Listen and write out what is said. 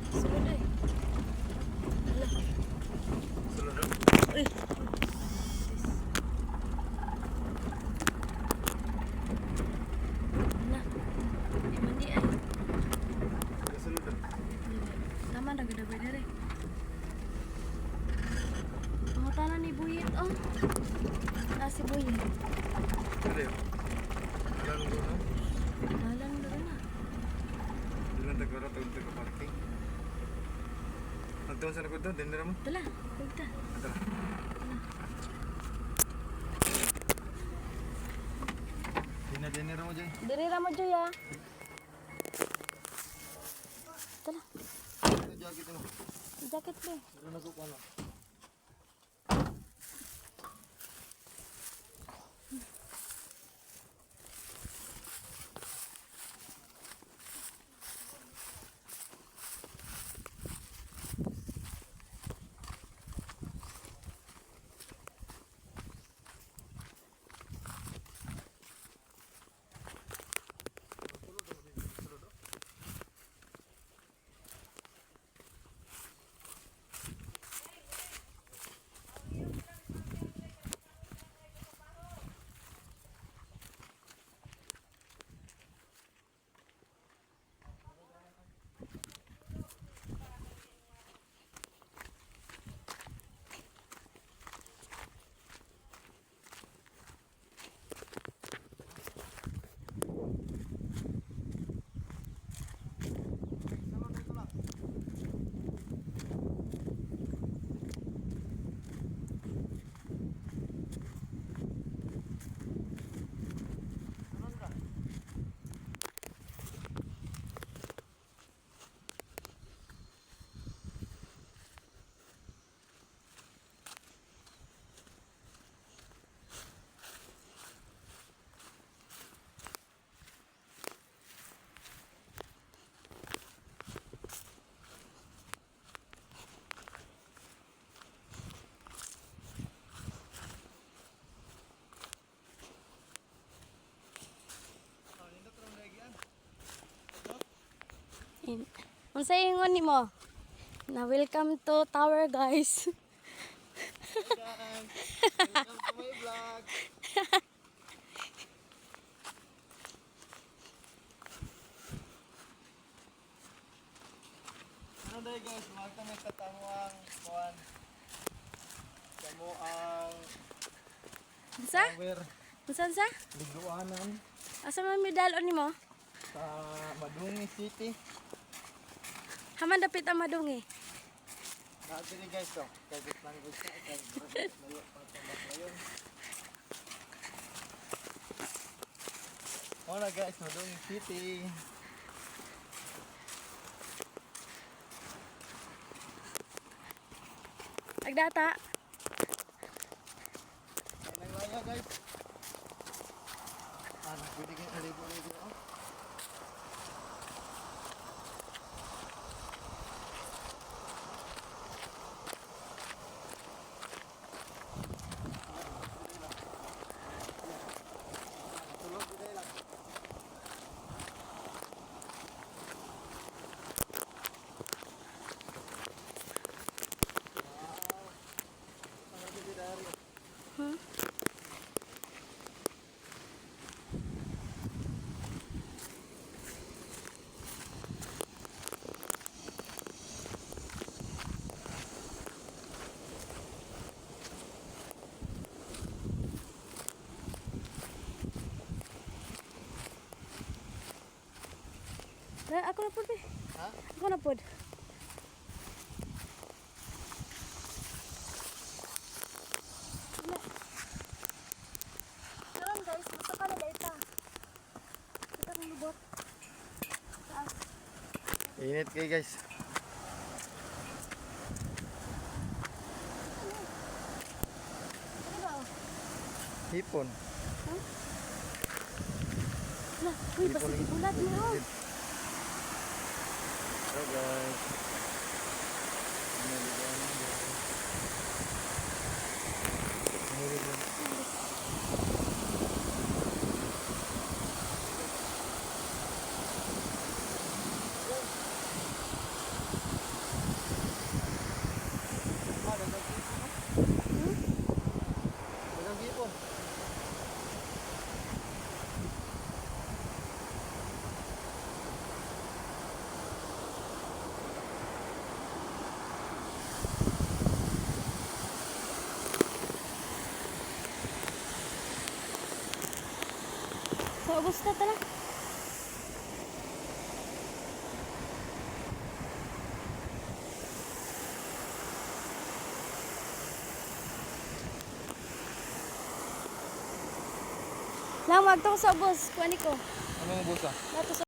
Sulod ay. Hala. Uy. Hala. Mandi ay. Tama na gud dere. Pangutana ni Buyit oh. Ah, si Buyit. Dalan doon na. Sa likod doon, dinira mo. Dala, pagta. Tara. Dinira mo dyan. Diri ra mo, Joy, ah. Tala, Ito jacket mo. Jacket be. Pero nagkukuha na. Unsa ingon nimo? Na welcome to tower, guys. Welcome to my vlog. Ano dahil guys, mahal kami sa tamuang kuan. Tamuang Unsa? tower. Unsa unsa? Liguanan Asa man mi dalon nimo? Sa Madungi City. Haman dapit ang Madungi. Nakatili guys to. Kahit language na, kahit layo pa sa ngayon. Hola guys, Madungi City. Agdata. Ay, nang guys. Ah, pwede kayo naligo-ligo. Oh. Tulog, pwede lang. Wow. Ang ganda dari. Na, ako na pod be. Ha? Ako na pod. Na. Karon guys, gusto ka na data. Kita kong lubot. Taas. Init kayo guys. Ano ba? Oh? Hipon. Na, uy, basta gibulat mo. Oh. Hello guys. Naliguan na, guys. Nahulog lang. Ah, dagang hipon, no? Hmm? Dagang hipon. So, ubos na tala. Lang, magto ko sa ubos. Kuha ni ko. Anong busa? Nato sa